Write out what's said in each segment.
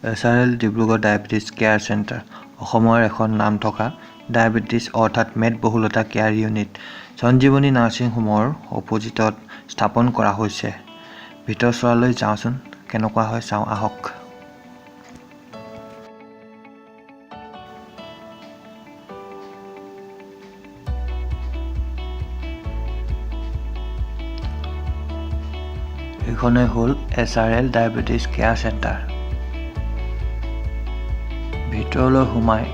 SRL Dibrugarh diabetes care centre, অসমৰ এখন নাম থকা ডায়েবেটিছ অৰ্থাৎ মেদবহুলতা কেয়াৰ ইউনিট সঞ্জীৱনী নাৰ্ছিং হোমৰ অপজিটত স্থাপন কৰা হৈছে। ভিতৰচোৱালৈ যাওঁচোন, কেনেকুৱা হয় চাওঁ আহক। এইখনেই হ'ল SRL diabetes care centre. ভিতৰলৈ সোমাই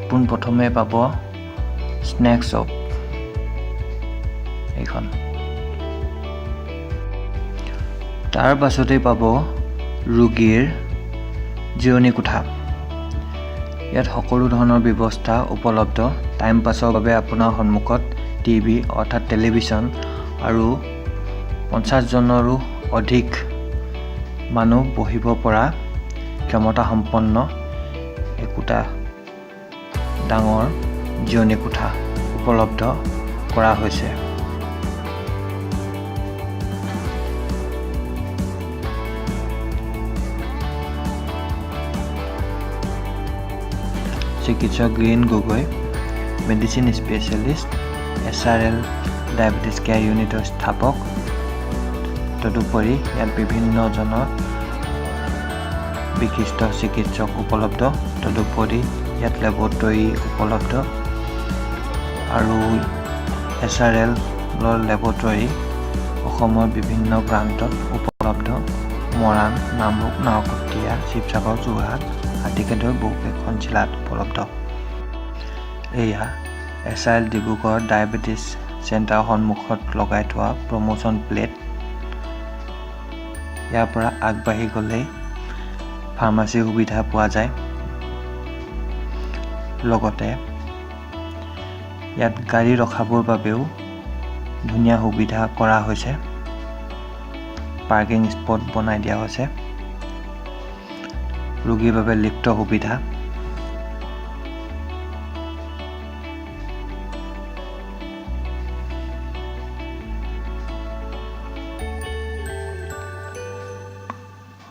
পোনপ্ৰথমে পাব স্নেক শ্বপ এইখন। তাৰ পাছতেই পাব ৰোগীৰ জিৰণি কোঠা। ইয়াত সকলো ধৰণৰ ব্যৱস্থা উপলব্ধ। টাইম পাছৰ বাবে আপোনাৰ সন্মুখত টিভি অৰ্থাৎ টেলিভিছন আৰু 50 জনৰো অধিক মানুহ বহিব পৰা ক্ষমতা সম্পন্ন একোটা ডাঙৰ জিৰণি কোঠা উপলব্ধ কৰা হৈছে। চিকিৎসক green Gogoi, medicine specialist, SRL diabetes care ইউনিটৰ স্থাপক। তদুপৰি ইয়াত বিভিন্নজনৰ বিশিষ্ট চিকিৎসক উপলব্ধ। তদুপৰি ইয়াত লেবৰেটৰী উপলব্ধ আৰু SRLৰ লেবৰেটৰী অসমৰ বিভিন্ন প্ৰান্তত উপলব্ধ। মৰাণ, নামৰূপ, নাহৰকটীয়া, শিৱসাগৰ, যোৰহাট আদিকে ধৰি বহুকেইখন জিলাত উপলব্ধ। এয়া SRL Dibrugarh diabetes চেণ্টাৰৰ সন্মুখত লগাই থোৱা প্ৰমোশ্যন প্লেট। ইয়াৰ পৰা আগবাঢ়ি গ'লেই ফাৰ্মাচীৰ সুবিধা পোৱা যায়। লগতে ইয়াত গাড়ী ৰখাবৰ বাবেও ধুনীয়া সুবিধা কৰা হৈছে। পাৰ্কিং স্পট বনাই দিয়া হৈছে। ৰোগীৰ বাবে লিফ্টৰ সুবিধা।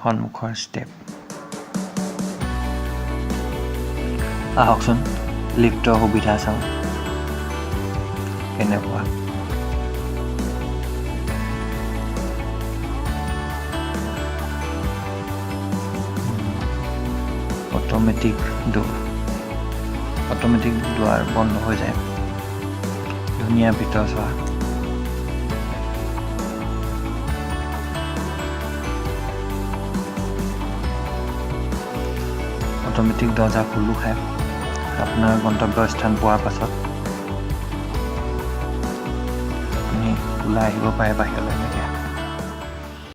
সন্মুখৰ ষ্টেপ। আহকচোন, লিফ্টৰ সুবিধা চাওঁ কেনেকুৱা। অট'মেটিক ডোৰ, অট'মেটিক দুৱাৰ বন্ধ হৈ যায়। ধুনীয়া ভিতৰ চোৱা। অট'মেটিক দৰ্জা খোলো খায় আপোনাৰ গন্তব্য স্থান পোৱাৰ পাছত। আপুনি ওলাই আহিব পাৰে বাহিৰলৈ।